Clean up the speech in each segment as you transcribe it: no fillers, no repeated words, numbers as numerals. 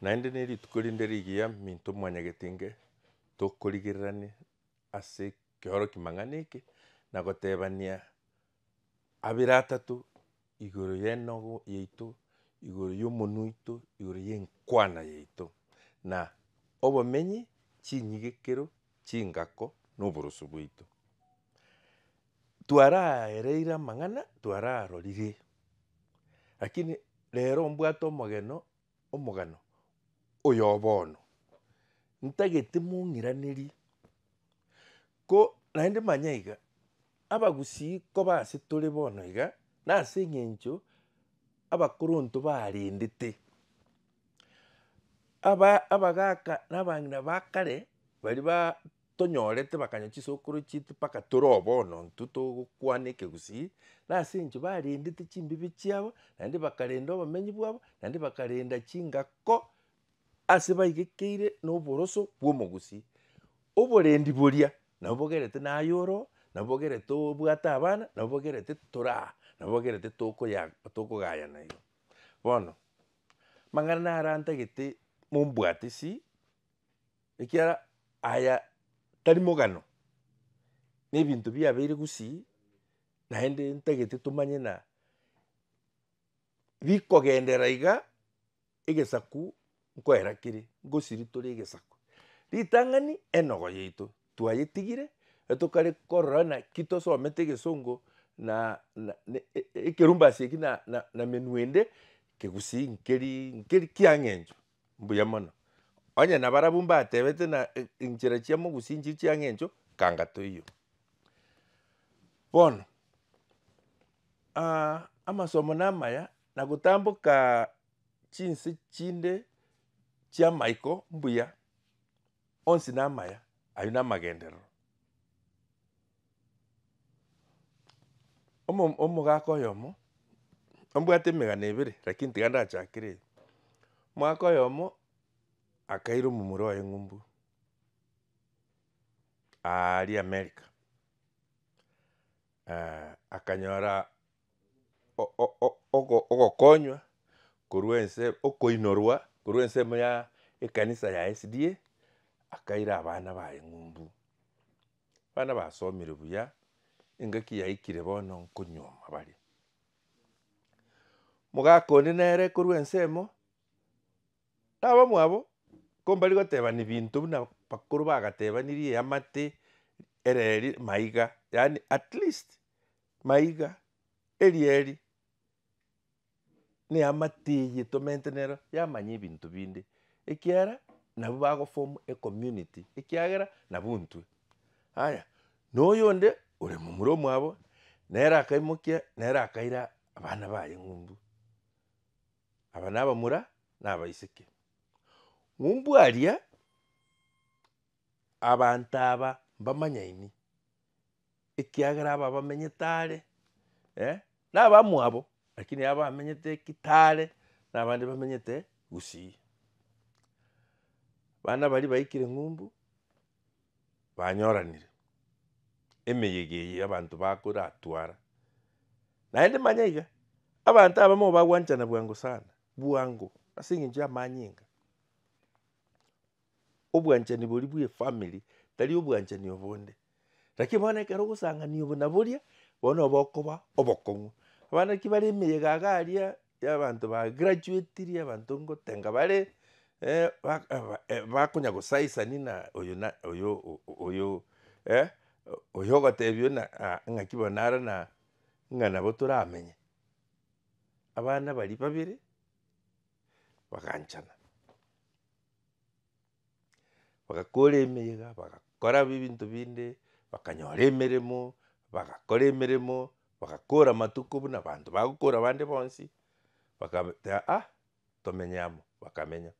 Naende na erituko rinde rigiya minto mwanyagetinge, tokorigererania ase ekeoroki mang'ana eke, na gotebania abere atato igoro ya enogo yaito, igoro ya omonwe oito, igoro ya enkwana yaito na obomenyi, chinyigekero, chingako na oboroso bwaito. Twaraereire amang'ana, twararorire, lakini rero mbwate omogeno omogano oyo bono, ntagete mong'iraneri, ko naende manya iga, abagusii koba ase tore bono iga, na ase eng'encho abakoronto barendete. Aba abagaka na abang'ina ba kare, baria baaaa tonyorete bakanya chisokoro chiato mpaka tore oo bono intwe togokwana ekegusii, na ase eng'encho barendete chimbibi chiabo, naende bakarenda obomenyi bwabo, naende bakarenda chingako ase baigekeire na oboroso bwa omogusii. Oborendi boria, nabo bogerete naye ore oo, nabo bogerete obwate abana, nabo bogerete tore aa, nabo bogerete tokoya tokogayana igo. Bono, amang'ana naro ntagete mombwatisi, ekiagera aya tari mogano, na ebinto biabeire gusii, naende ntagete tomanye na bikogenderera iga, egesaku nkoera kere, ngosiri tore egesaku. Ritang'ani, enogo yaito, twayetigire, etokare korora naki tosomete egesongo na na na ekerumbasi eki na na na menwe ende, kegusii nkeri nkeri kia eng'encho, mbuya mono. Onye nabarabwo mbatebete na nchera chia mogusii nchiri chia eng'encho, kanga toiyo. Bono, amasomo na amaya, na gotambokaaa chinse chinde chia amaiko mbuya, onsi na amaya, aywo na amagenderero. Omo omogaka oyomo, obwate emegano ebere lakini tiga ndachakera eye. Omogaka oyomo, akaira omomura oye ng'umbu aaria America, akanyora o- o- ogo ogokonywa korwa ense okoinorwa korwa ensemo ya ekanisa ya SDA, akaira abana baye ng'umbu. Abana basomire buya, engaki yaikire bono nkonywoma bare. Mogaka onde nere korwa ensemo, na abamwabo, ko mbari gotebani binto buna bakoro bagatebaniri eamate, ereri maiga yaani atleast maiga, erieri na eamate eye tomenyete nero yamanya ebinto binde, ekiagera nabo bagoform ecommunity ekiagera nabwo intwe. Aya, na oyonde ore momura omwabo, nere akaimokia, nere akaira abana baye ng'umbu, aba na abamura, na abaiseke. Ng'umbu aria, abanto aba mbamanyaini, ekiagera aba bamenyete are eh, na abamwabo, lakini aba bamenyete kitale, na abande bamenyete gusii. Abana baria baikire ng'umbu, banyoranire, emeyega eye abanto bakoratwara, naende manya iga, abanto abamo bagoanchana bwango sana, bwango, ase eng'encho ya amanyinga. Obwanchani boria bwa efamiri, tari obwanchani obonde, lakini bono ekero ogosang'ania obo na boria, bono bokoba obokong'u. Abana ki bare emeyega iga aria, ya abanto ba graduatiri, abanto ngotenga bare ba aba bakonya gosaisani na oyo na oyo oyo eh, oyo ogotebiwa ng'a ah ng'aki bono naro na ng'a nabo toramenye. Abana baria babere, bagaanchana, bagakora emeyega, bagakora ebinto binde, bakanyora emeremo, bagakora emeremo, bagakora amatuko buna banto bagokora bande bonsi, bakaba ah tomenye amo, bakamenya.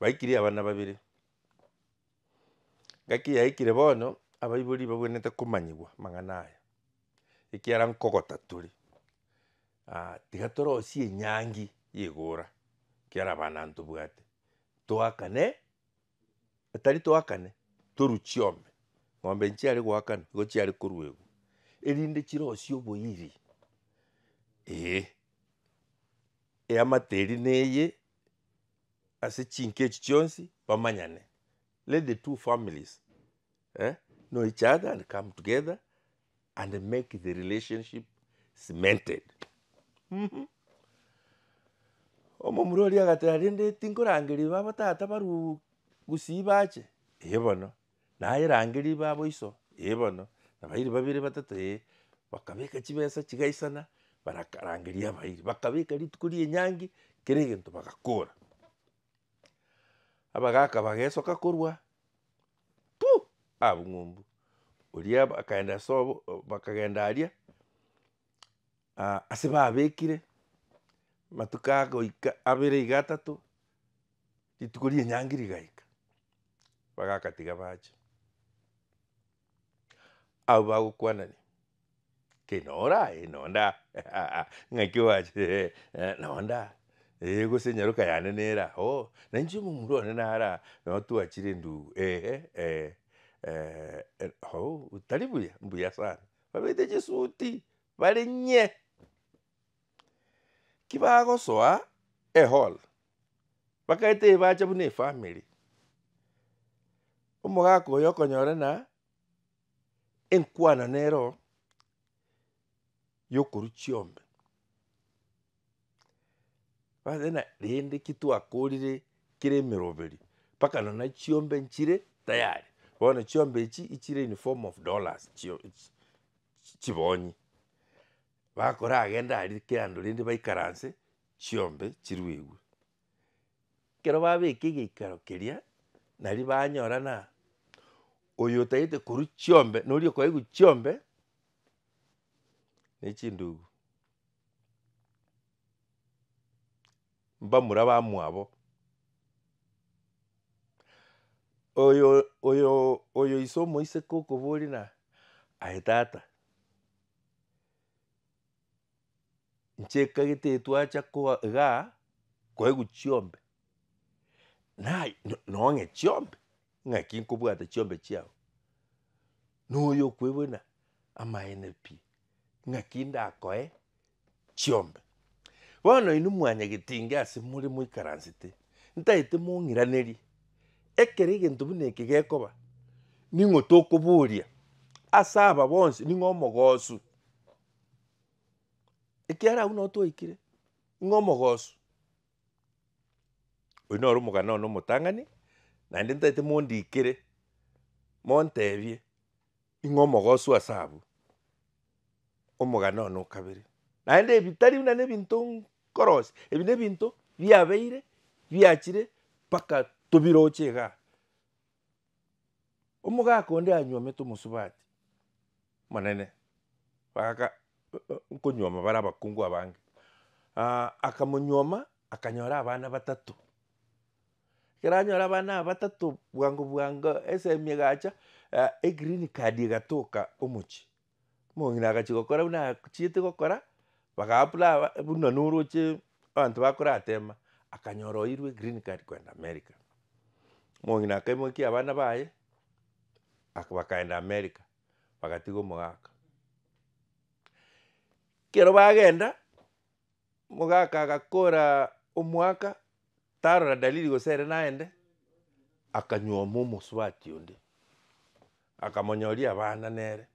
Baikire abana babere, ngaki yaikire bono, abaibori babwenerete komanyiwa amang'ana aya, ekiagera nkogota tore tiga torosie enyangi ya egora, ekiagera abana ntobwate, toakane, tari toakane, torwe chiombe, ng'ombe nchiare goakanwa, igo chiare koruegwa, erinde chirosie oboiri, eh. Eamate eria na eye. ase chinka echi chionsi bamanyane, let the two families eh, know each other and come together and make the relationship cemented mh. Omomura oria agateba rende tinkorangeria baba tata barwe gusii bache, eh bono, naye rangeria baba oiso, eh bono, na bairi babere batato eh, bakabeka chibesa chigaisana, barakarangeria abairi, bakabeka rituko ria enyangi, kera egento bagakora. Abagaka bagesoka korwa pu, abwo ng'umbu, oria bakaenda sobo bakagenda aria ase babekire, amatuko agoika abere iga atato, rituko ria enyangi rigaika, abagaka tiga bacha. Abwo bagokwanani, kei nore aa eh nonde aa ng'aki gwachire eh nonde aa, eh gose enyaroka yane nere aa oh, na inche omomura one nare aa, noo twachire endugu ehe eh oh tari buya, mbuya sana, babegete chisuti, bare nye. Ki bagosoa ehall, bakaete ebacha buna efamiri, omogaka oyo okonyora na enkwana nero oo ya okorwa chiombe. Bateba ng'a rende ki twakorire kere emeroberio, mpaka nonye chiombe nchire tayari, bono chiombe echi ichire in form of dollars chio chi chibonyi, bakoragenda aria kiando rende baikaranse, chiombe chiruegwe. Ekero babeka egeikaro keria, nari banyorana oyo otagete korwa chiombe na oria okoegwa chiombe, na echindugu, mbamura bamwabo. Oyo oyo oyo ise omoiseke okoboria na aye tata, inche ekagete twacha koa igaa, koegwa chiombe, naye no nong'e chiombe, ng'aki nkobwata chiombe chiago. Na oyo okoeboria na amaene pi, ng'aki ndakoe chiombe. Bono inwe mwanyagetinge ase more moikaransete, ntaete mong'iranerie, ekero egento buna eke gekoba, ning'o tokoboria ase aba bonsi ning'o omogosu. Ekiagera abwo noo twaikire, ng'a omogosu. Oywo noro omogano one omotang'ani, naende ntaete mondikere, montebie, ing'o omogosu ase abwo, omogano one okabere. Naende ebi tari buna na ebinto nkorosia, ebi na ebinto biabeire, biachire mpaka tobiroche igaa. Omogaka onde anywomete omosubati, omonene, bagaka nkonywoma bare abakungu abange, akamonyuoma, akanyora abana batato. Ekero anyora abana aba batato bwango bwango esemi egacha, egreen card egatoka omochie, omong'ina agachia gokora buna achiete gokora, baga apply aba buna noroche abanto bakoratema, akanyora oirwe egreen card koenda America. Omong'ina akaimokia abana baye, aka bakaenda America, bagatiga omogaka. Ekero bagenda, omogaka agakora omwaka, tarora dalili gose ere naende, akanyuoma omosubati onde, akamonyoria abana nere.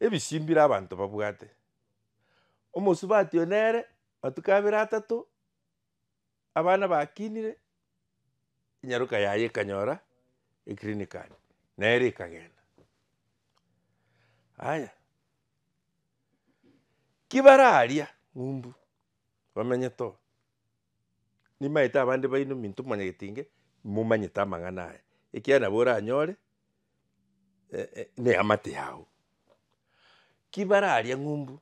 Ebisio mbire abanto babwate, omosubati oyo nere, matuko abere atato, abana bakinire, enyaroka yaye ekanyora egreen card, nere ekagenda. Aya, ki bare aria ng'umbu bamenyete oo, nimaete abande baino minto mwanyagetinge, momanyete amang'ana aya, ekiagera nabo oranyore na eamate yago. Ki bare aria ng'umbu,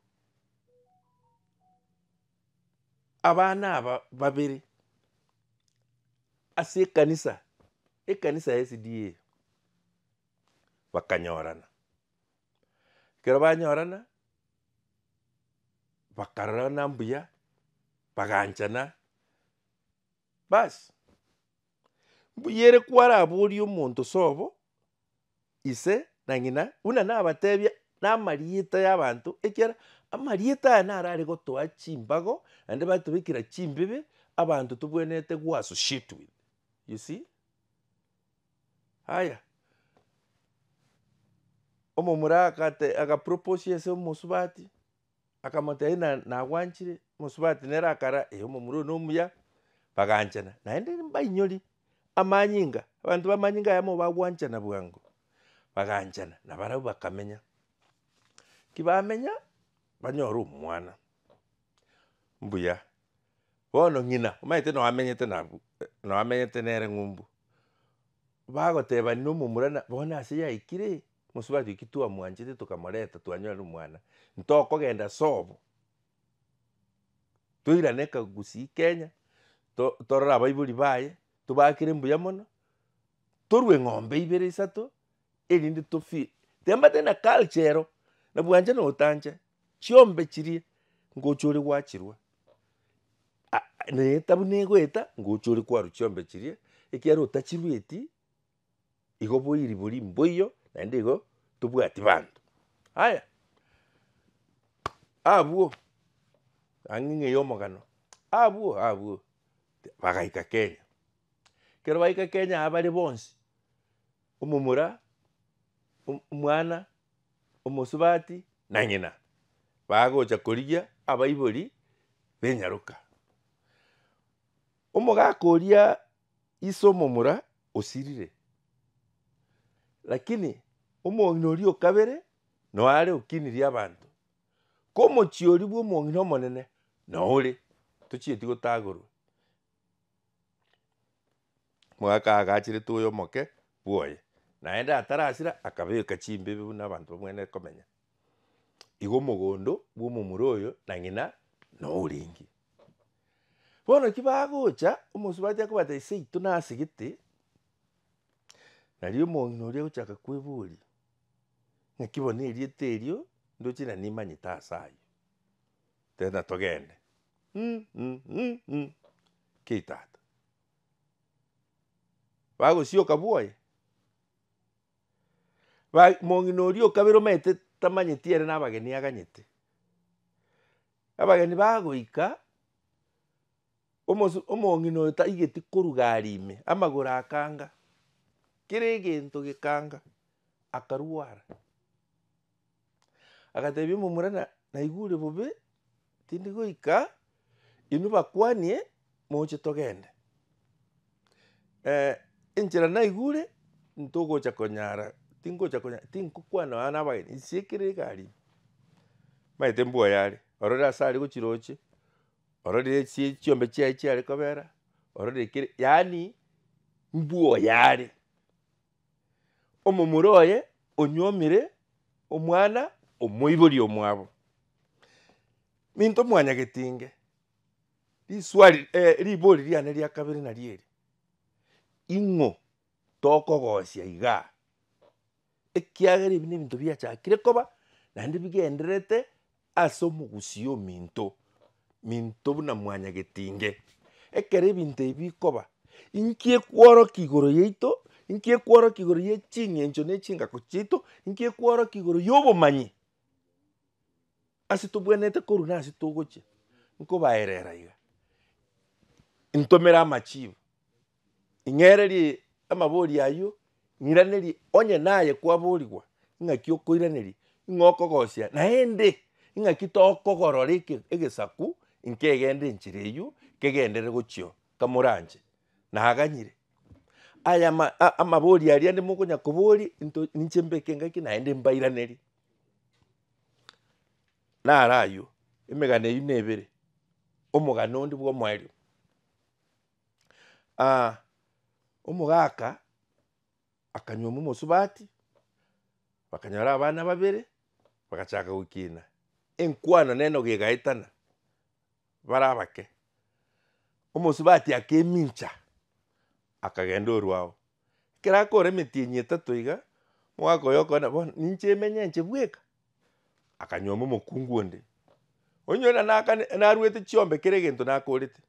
abana aba babere, ase ekanisa, ekanisa ya SDA, bakanyorana. Ekero banyorana, bakarorana mbuya, baganchana, baas, mbuya ere kwaraboria omonto sobo, ise na ng'ina, buna nabatebia, na amarieta ya abanto ekiagera. Amarieta aya naro are gotoa chimbago, naende batobekera chimbibe, abanto tobwenerete go associate with, you see. Aya, omomura agate agapropose ase omosubati, akamotebia ng'a nagwanchire, omosubati nere akara eh omomura oyo na omuya, bagaanchana. Naende mbainyori, amanyinga, abanto ba amanyinga ayamo bagwanchana bwango, bagaanchana na barabwo bakamenya. Ki bamenya, banyore omwana, mbuya, bono ng'ina omanyete no amenyete nabwo no amenyete nere ng'umbu, bagotebani na omomura na bono ase yaikire, mosubati oywo ki twamwanchete tokamoreta twanyorire omwana, ntokogenda sobo toirane ekagusii kenya, to torore abaibori baye, tobaakere mbuya mono, torwe eng'ombe ibere isato, erinde to feel tiga mbatebie na culture ero, na bwancha na otancha, chiombe chiria ngocha ore gwachirwa aa na etabu na egoeta, ngocha ore kwarwa chiombe chiria, ekiagera otachirueti, igo boiri boria mboiyo, naende igo tobwati banto. Aya, abwo ang'e ng'eye omogano, abwo abwo bagaika Kenya. Ekero baika Kenya aa bare bonsi, omomura, omwana, omosubati na ng'ina, bagocha korigia abaibori ba enyaroka. Omogaka oria ise omomura osirire, lakini omong'ina oria okabere noare okinirie abanto, ko omochie oria bwa omong'ina omonene noore, tochieti gotagorwa. Omogaka aagacherete oyo omoke bwoye, naende atarasira akabeka chimbebe buna abanto babwenerete komenya. Igo omogondo bwa omomura oyo na ng'ina noo orenge. Bono ki bagocha, omosubati akobatebia seito nasegete, nario omong'ina oria agochaka koeboria, ng'aki bono erieta erio, ndoche na nimanyete ase aywo, tena togende kei tata. Bagosioka bwoye, ba mong'ina oria okabere omanyete tamanyeti ere na abageni aganyete, abageni bagoika, omosu omong'ina oyo taigeti korwa gari ime, amagoro akanga, kera egento gekanga, akarwara. Agatebia omomura na naigure bobe, tindi goika, inwe bakwanie, moche togende. enchera naigure, ntogocha konyara tingocha konya tinkokwana nonya na abageni, nsiekere egari ime. Omanyete mbwoye are, orore ase are gochi roche, ororire ase chiombe chiaye chiare kobera, ororire kere yaani mbwoye are. Omomura oye onyuomire omwana omoibori omwabo. Minto mwanyagetinge, riswari ribori riane ria kabere nario eri, ing'o tokogosia igaa? Ekiagera ebi na ebinto biachakire koba, naende bigendererete ase omogusii ominto, minto buna mwanyagetinge. Ekero ebinto ebi bikoba, inki ekworokia igoro yaito, inki ekworokia igoro ya ching'encho na echingako chiaito, inki ekworokia igoro ya obomanyi ase tobwenerete korwa na ase togochia, nkobaerera iga, ntomere amachibu. Ing'ererie amabori aywo, ng'iranerie onye naye kwaborigwa, ng'aki okoiraneria, ng'o okogosia, naende ing'aki tokogorora eke egesaku nkegende enchera eywo, kegenderere gochia oo, kamoranche, naganyire. Aya ama a- amabori aria ande mokonya koboria, nto ninche mbeke engaki naende mbairanerie. Naro aywo, emegano eywo na ebere, omogano onde bwa omoerio. omogaka akanyuoma omosubati, bakanyora abana babere, bagachaka gokina, enkwano neno gegaetana, bare abake, omosubati akaemincha, akagenda orwao. Ekero akora emetienyi etato iga, omogaka oyo okoenda bono ninche menye inche bweka, akanyuoma omokungu onde, onyore na nakane narwete chiombe kera egento nakorete.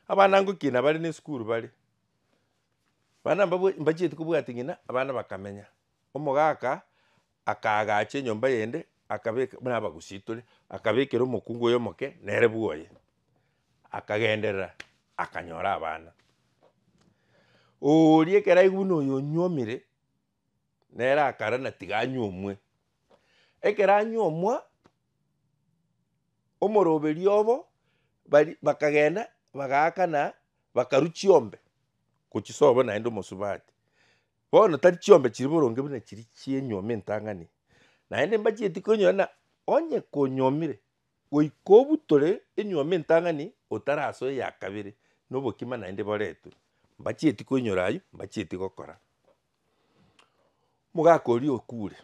Abana ngokina bare na esukuru bare, bana mbabwa mbachieti kobwati ng'ina, abana bakamenya. Omogaka akaagacha enyomba yende. Akabeka buna abagusii tore, akabekera omokungu oye omoke nere bwoye, akagenderera akanyora abana. Ooria ekero aigwa buna oyo onywomire, nere akarora na tiga anywomwe. Ekero anywomwa, omoroberio obo, bari bakagenda bagaakana bakarwa chiombe gochia sobo naende omosubati. Bono tari chiombe chiria boronge buna chiria chia enywomo entang'ani, naende mbachieti koinyora na onye konywomire, goika obutore enywomo entang'ani otarasoa eya kabere, na obokima naende boretwe. Mbachieti koinyora aywo, mbachieti gokora. Omogaka oria okure,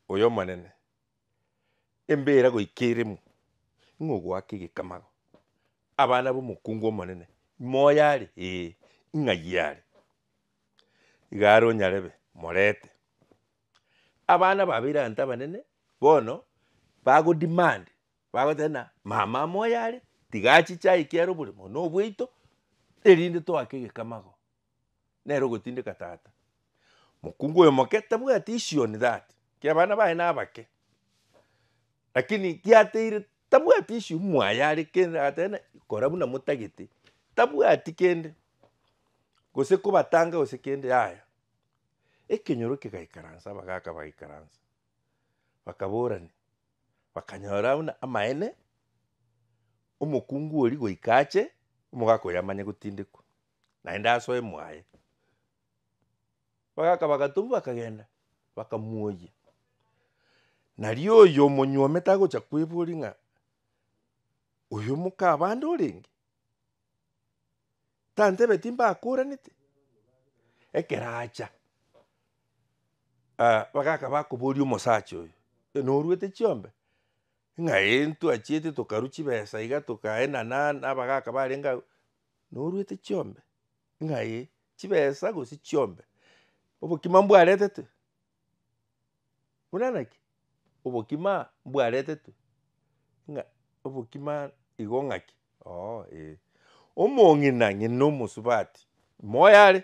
oyo omonene, embera goika eremwe, ng'o ogoaka egekamago, abana ba omokungu omonene, moyo are eh, ng'ai are, iga are onyarebe, morete. Abana babeire abanto abanene, bono, bago demand, bagoteba ng'a mama moyo are, tiga achiche aye are oboremo na obwaito, erinde toake egekamago, nere ogotindeka tata. Mokungu oyo moke tabwati issue on that, ki abana baye na abake, lakini giateire tabwati issue mwaye are kende agateba ng'a kora buna motagete, tabwati kende, gose kobatanga gose kende yaya. Ekenyoro kegaikaransa abagaka bagaikaransa, bakaborania, bakanyora buna amaene, omokungu oria goika ache, omogaka oyo amanye gotindekwa, naende asoe mwaye. Bagaka bagatomwa bakagenda, bakamuoyia. Nario oyo omonywomete agocha kweboria ng'a oyo moka abande orenge? Tantebeti mbakoranete? Ekero acha, bagaka bakoboria omosacha oyo, norwete chiombe? Ng'a ee ntwachiete tokarwa chibesa iga tokaenana na abagaka barenge abwo, norwete chiombe? Ng'a ee, chibesa gose chiombe, obokima mbwaretetwe? Buna naki? Obokima mbwaretetwe? Ng'a obokima igo ng'aki? Oo eh. Omong'ina ng'ina omosubati, moyo are,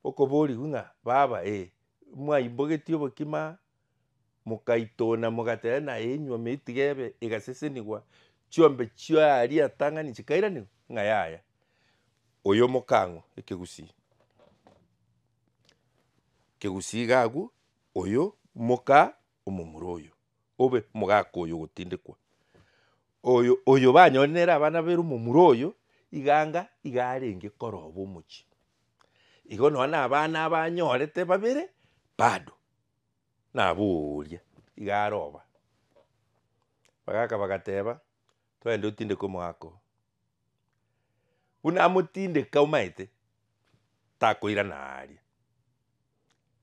okoborigwa ng'a baba eh, mwaibogetie obokima, mokaitona mogateba ng'a enywomo eye tiga ebe egasesenigwa, chiombe chia aria atang'ani chikairanigwa? Ng'a yaya, oyo omokang'o ekegusii. Ekegusii iga agwo, oyo moka omomura oyo, obe omogaka oyo ogotindekwa. Oyo oyo banyorire nere abana babere omomura oyo, iga anga iga arenge koroba omochie. Igo nonye na abana abanyorete babere, bado naboria, iga aroba. Bagaka bagateba, twagenda otindeke omogaka oo. Buna amotindeka omaete, takoirana aaria,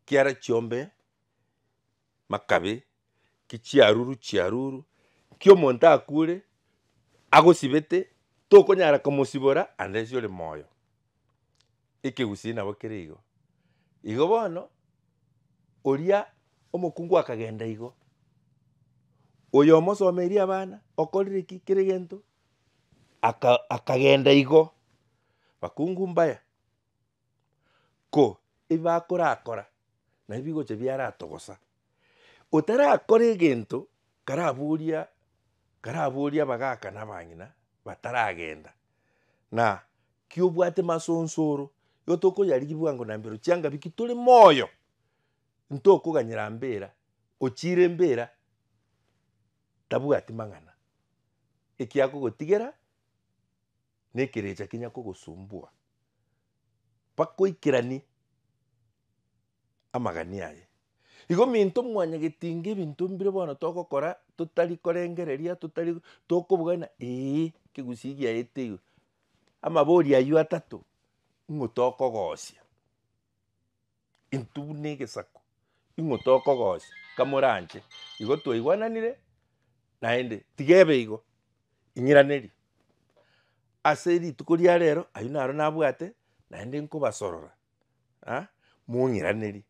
kiara chiombe makabe, ki chiaruru chiaruru, ki omonto akure, agosibete, tokonyara komosibora unless ore moyo. Ekegusii nabo kere igo. Igo bono, oria omokungu akagenda igo, oyo omosomeirie abana, okorire ki kera egento, aka akagenda igo, bakungu mbaya, ko ebakorakora nabi bigocha biaratogosa. Otarakora egento karaboria karaboria abagaka na abang'ina bataragenda, na ki obwate masonsoro, igo tokoyarigia bwango na mbero chianga biki tore moyo, ntokoganyera mbera, ochire mbera tabwati mang'ana, ekiakogotigera na ekerecha kenya kogosumbua, mpaka oikeranie amagani aye. Igo minto mwanyagetinga ebinto mbire bono togokora totari korengereria totari tokobuga ng'a eeh ekegusii giaete igo. Amabori aywo atato, ng'o tokogosia? Intwe buna egesaku, ing'o tokogosia kamoranche? Igo twaigwananire, naende tiga ebe igo, ing'iranerie. Ase rituko ria rero, aywo naro nabwate, naende nkobasorora ah, mong'iranerie,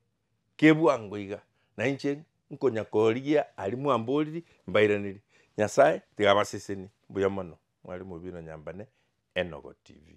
kebwango iga, na inche nkonya korigia aria mwamboriri, mbairanerie. Nyasaye tiga abasesenie, mbuya mono. Mwalimu Obino Nyambane, Enogo TV.